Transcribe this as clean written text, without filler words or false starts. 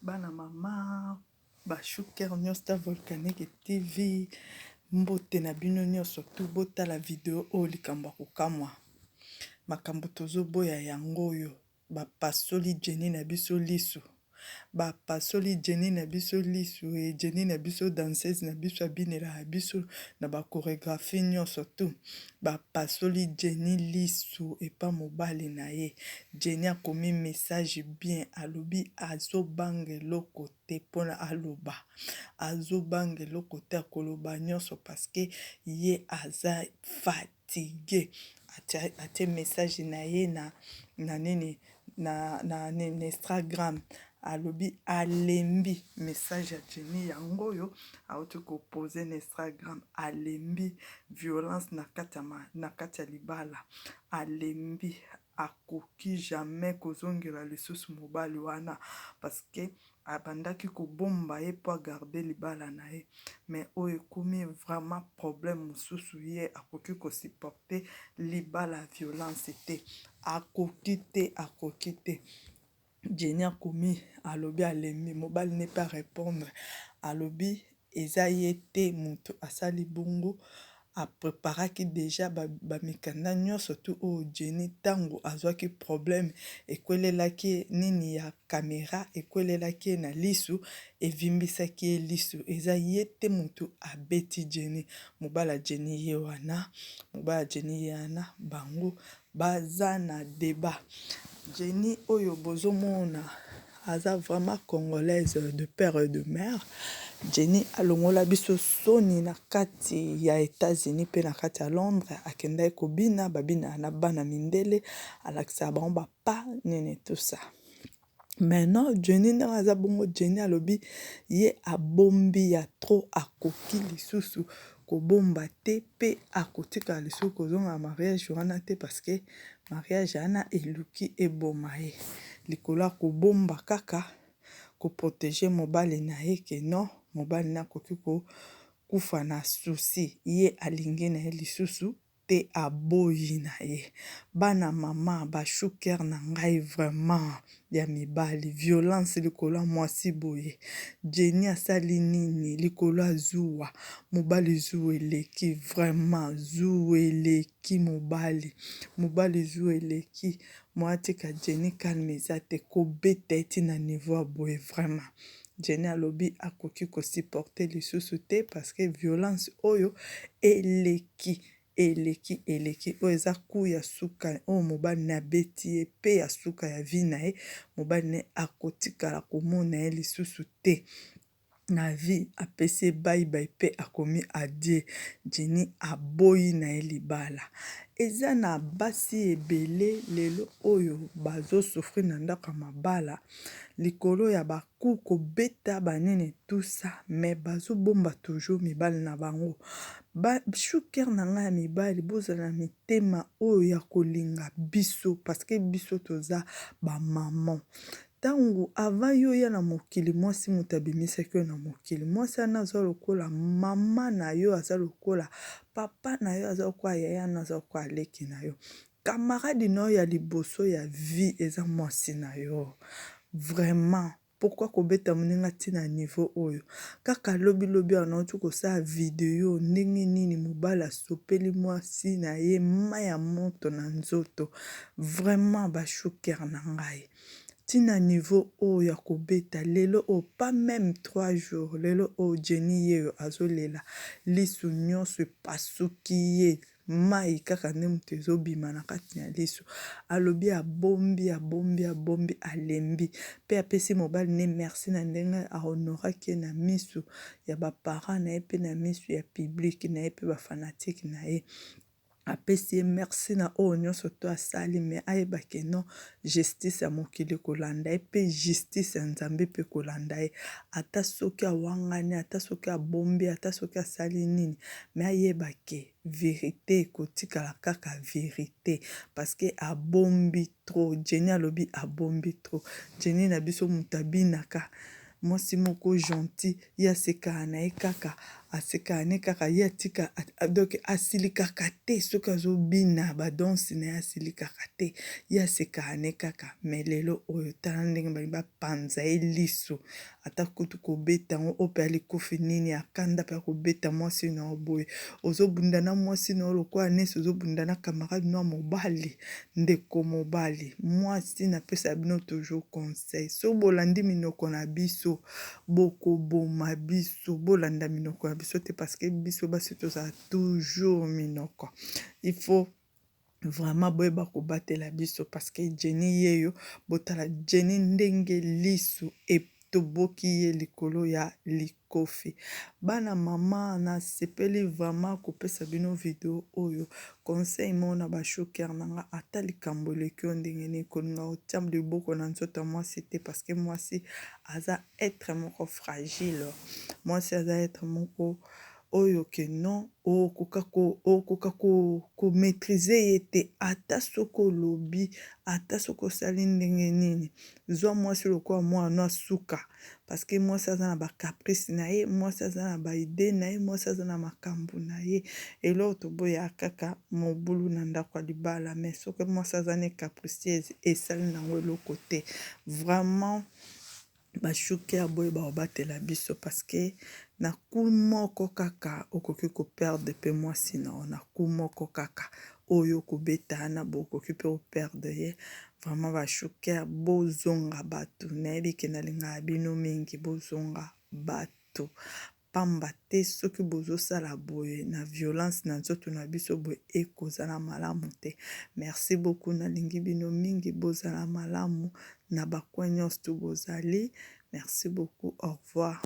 Bana mama ba chouker nyonso ta volcanique TV mbote na bino nyonso tu botala video oyo likambo ya kokamwa makambo tozoboya yango oyo bapasoli Jenny na biso lisu bapasoli Jenny na biso lisu e Jenny na biso danseuse na biso abinelaka biso na ba choregraphie nyonso tu bapasoli Jenny lisu epa mobali na ye Jenny akomi message bien alobi azobanga eloko te mpona aloba azobanga eloko te akoloba nyonso parce que ye aza fatigue atie message na ye na nini na Instagram alobi alembi message ya Jenny yango oyo auti kopose na Instagram alembi violence na kati ya libala alembi akoki jamais kozongela lisusu mobali wana parce que abandaki kobomba ye mpo agarde libala na ye mais oyo ekomi vraiment problème mosusu ye akoki kosupporter libala violence te akoki te akoki te. Jenny akomi alobi alembi mobali ne mpe arépondre alobi eza ye te moto asali bongo apreparaki déjà bamikanda nyonso tu oyo Jenny ntango azwaki problème ekwelelaki nini ya caméra ekwelelaki ye na lisu evimbisaki ye lisu eza ye te moto abeti Jenny mobali ya Jenny ye wana mobali ya Jenny ye wana bango baza na débat. Jenny oyo bozomona aza vraiment congolaise de père et de mère. Jenny alongola biso soni na kati ya États-Unis mpe na kati ya Londres akendaki kobina babina na bana mindele alakisaka bango bapa nini tout ça. Maintenant Jenny ndenge aza bongo Jenny alobi ye abombi ya trop akoki lisusu kobomba te mpe akotikala lisusu kozonga mariage wana te parce que mariage wana eluki eboma ye likolo ya kobomba kaka koprotéger mobali na ye ke non mobali na akoki kokufa na souci ye alingi na ye lisusu te aboyi na ye. Bana mama bashuker na ngai vraiment ya mibali violence likolo ya mwasi boye Jenny asali nini likolo ya zuwa mobali zuwa eleki vraiment zuwa eleki mobali mobali zuwa eleki mwa atika Jenny calme eza te kobeta ye ti na niveau ya boye vraiment Jenny alobi akoki kosupporter lisusu te parce que violence oyo eleki eleki eleki oyo eza coup ya suka oyo mobali na abeti ye pe ya suka ya vie na ye mobali na ye akotikala komona ye lisusu te na vie apesi ye bye-bye mpe akomi adieu. Jenny aboyi na ye libala. Eza na basi ebele lelo oyo bazosouffrir na ndako ya mabala likolo ya baku kobeta banini tout ça mais bazobomba toujours mibali na bango. Bashuker na ngai ya mibali bozala na mitema oyo ya kolinga biso parce que biso toza bamama. Ntango avant yo oya na mokili mwasi moto abimisaki yo na mokili mwasi wana aza lokola mama na yo aza lokola papa na yo aza lokola yaya na aza lokola leki na yo camarade na yo ya liboso ya vie eza mwasi na yo vraiment pourquoi kobeta moninga ntina niveau oyo kaka lobilobi awa nauti kosala video ndenge nini mobali asopeli mwasi na ye mai ya moto na nzoto vraiment bashuker na ngai ntina niveau oyo ya kobeta lelo oyo pas même 3 jours lelo oyo Jenny ye oyo azolela lisu nyonso epasuki ye mai kaka nde moto ezobima na kati ya lisu alobi abombi abombi abombi alembi mpe apesi mobali ne merci na ndenge ahonoraki ye na misu ya baparent na ye mpe na misu ya public na ye mpe bafanatiques na ye apesi ye merci na oyo nyonso to asali mais ayeba ke non justice ya mokili kolanda ye mpe justice ya nzambe mpe kolanda ye ata soki awangani ata soki abombi ata soki asali nini mais ayeba ke vérité ekotikala kaka vérité parce que abombi trop. Jenny alobi abombi trop. Jenny na biso moto abinaka mwasi moko gentil ye asekaka na ye kaka. Asekaka ne kaka ye atika donc asilikaka te soki azobina ba danse na ye asilikaka te ye asekaka ne kaka mais lelo oyo tala ndenge balingi bapanza ye liso ata kutu kobeta yango oyo mpe alikufi nini ya kanda mpe akobeta mwasi na yo boye ozobunda na mwasi na yo lokola nesi ozobunda na camarade no ya mobali ndeko mobali mwasi napesa bino toujours conseil soki bolandi minoko na biso Bokoboma biso bolanda minoko na biso te parce que biso basi tozala toujours minoko il faut vraiment boyeba kobatela biso parce que Jenny yeyo botala Jenny ndenge lisu etoboki ye likolo ya likofi bana mama nasepeli vraiment kopesa bino video oyo conseil moko na ba choker na nga ata likambo eleki yo ndenge nini kolinga kotia liboko na nzoto ya mwasi te parce que mwasi aza etre moko fragile mwasi aza etre moko oyo ke non okoka ko okoka ko ko maitriser ye te ata soki olobi ata soki osali ndenge nini zwa mwasi lokola mwana no asuka parce que mwasi aza na ba caprice na ye mwasi aza na ba idee na ye mwasi aza na makambo na ye eloko toboya kaka mobulu na ndako ya libala mais soki mwasi aza ne capricieuse esali nango eloko te vraiment Ba chouquer boyeba kobatela biso parce que na coup moko kaka okoki ko perdre pe mwasi na yo na coup moko kaka oyo okobeta wana bokoki pe ko perdre ye vraiment ba chouquer bozonga batu nayebi ke nalingaka bino mingi bozonga batu Pamba te soki bozosala boye na violence na nzoto na biso boye ekozala malamu te. Merci beaucoup nalingi bino mingi bozala malamu na ba coin nionso tout bozali. Merci beaucoup au revoir.